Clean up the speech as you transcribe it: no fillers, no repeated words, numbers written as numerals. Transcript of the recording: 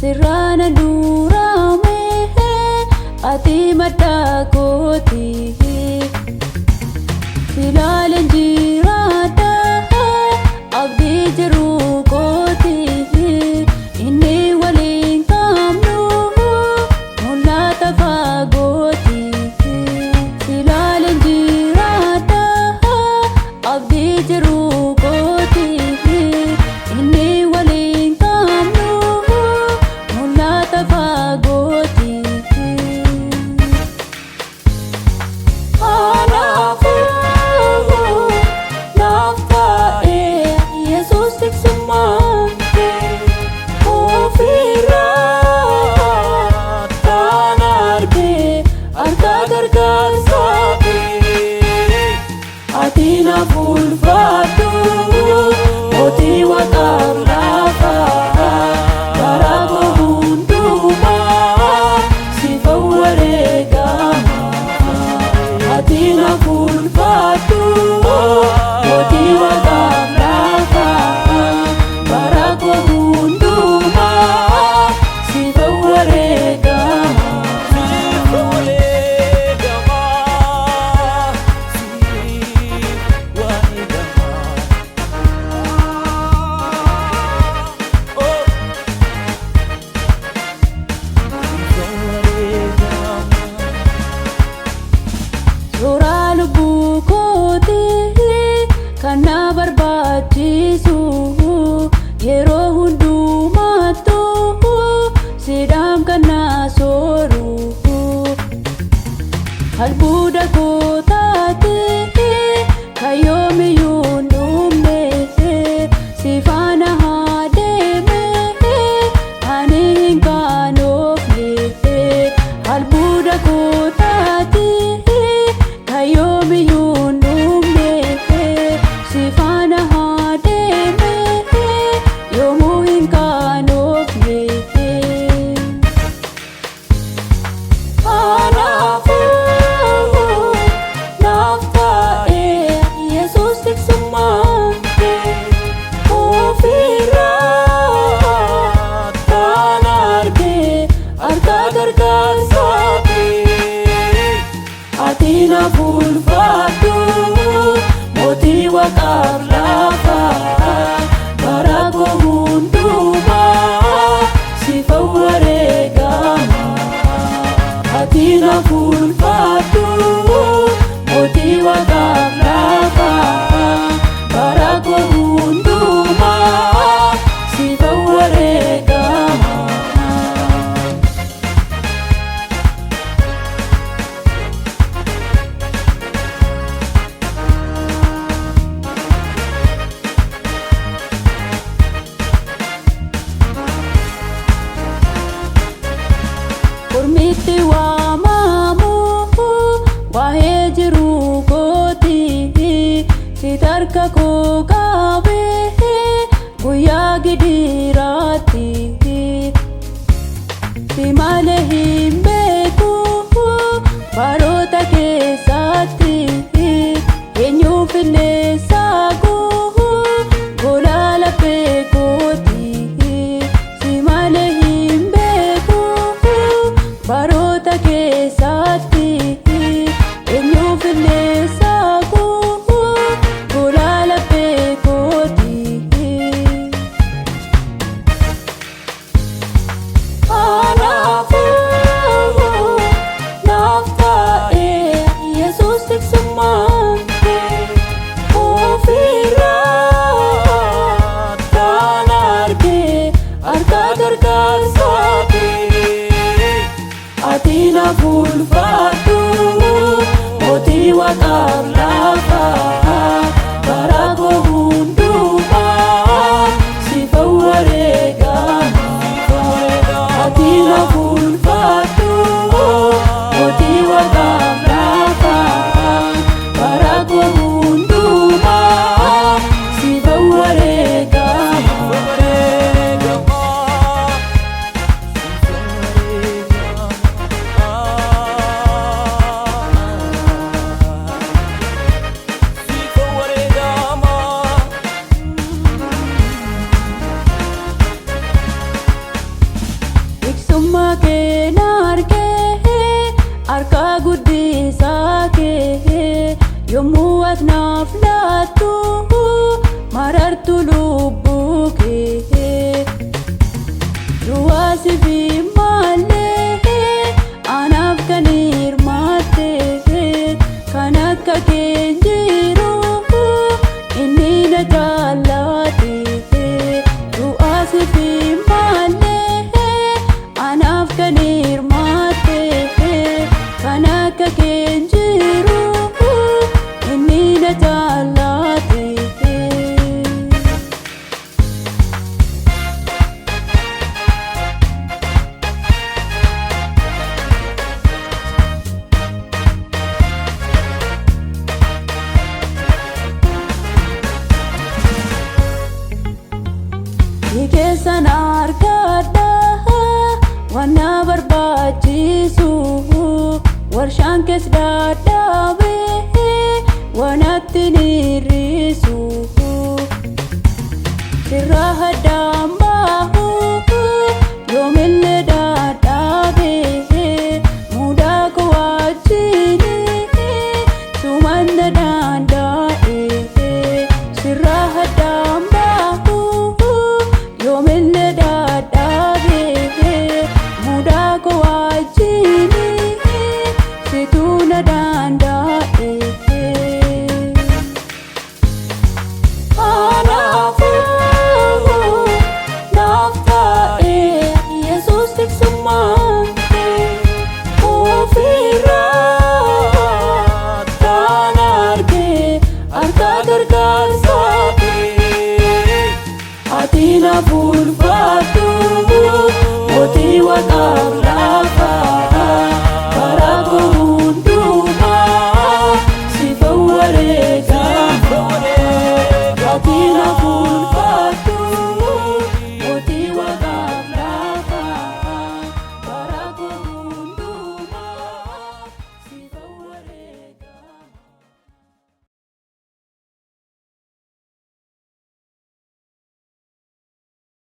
Sirraana duurame ati madda kooti. Silaaleen jiraadha abdii jiru kooti. Inni waliin qabnu mul'ata fagooti. Silaaleen jiraadha abdii jiru kooti. Inni waliin qabnu mul'ata fagooti. Kanaafuu naaf ta'e Yesuus tiksummaa kee ofirraa kan arge harka gargaarsaa kee. Ati naaf ulfaadhu, mootii waaqaaf lafaa, bara koo hundumaa siif wareegama. Ati naaf ulfaadhu, mootii waaqaaf lafaa, bara koo hundumaa siif wareegama. Siif wareegama, siif wareegama. Oh, siif wareegama. Suuraa lubbuu kootii kan na barbaachisu yeroo hundumaattuu siidhaam kan na sooru. Albuuda koo taate kan yoomiyyuu hin dhumne, si faana haa deeme ani hin qaanofne. Albuuda koo taate kan yoomiyyuu hin dhumne, si faana haa deeme yoomuu hin qaanofne. Kanaafuu naaf ta'e Yesuus tiksummaa kee ofirraa kan arge harka gargaarsaa kee. Ati naaf ulfaadhu, mootii waaqaaf lafaa, bara koo hundumaa siif wareegama. Ati naaf ulfaadhu, mootii waaqaaf lafaa, bara koo hundumaa siif wareegama. Ormitti waamamu waa'ee jiru kooti, si harka koo qabee guyyaa gidiraatti. Si malee hin beeku baroota keessatti, eenyuuf illee saaqu gola laphee kooti. Si malee hin beeku baroota keessatti, eenyuuf illee saaqu gola laphee kooti. Kanaafuu naaf ta'e Yesuus tiksummaa kee ofirraa kan arge harka gargaarsaa kee. Ati naaf ulfaadhu, mootii waaqaaf lafaa, bara koo hundumaa siif wareegama. Ati naaf ulfaadhu, mootii waaqaaf lafaa, bara koo hundumaa siif wareegama. Wareegama, siif wareegama. Siif wareegama. Arjummaa kee na argee harka guddisaa kee yommuu ati naaf laattu marartu lubbuu kee. Du'aa siif malee anaaf kan hirmaatte kan akka kee hin jiru inni na jaallate. Du'aa siif malee anaaf kan hirmaatte kan akka kee hin jiru inni na jaallate. Keessan argadha waan na barbaachisu warshaan kees dadhabee waan atti ni.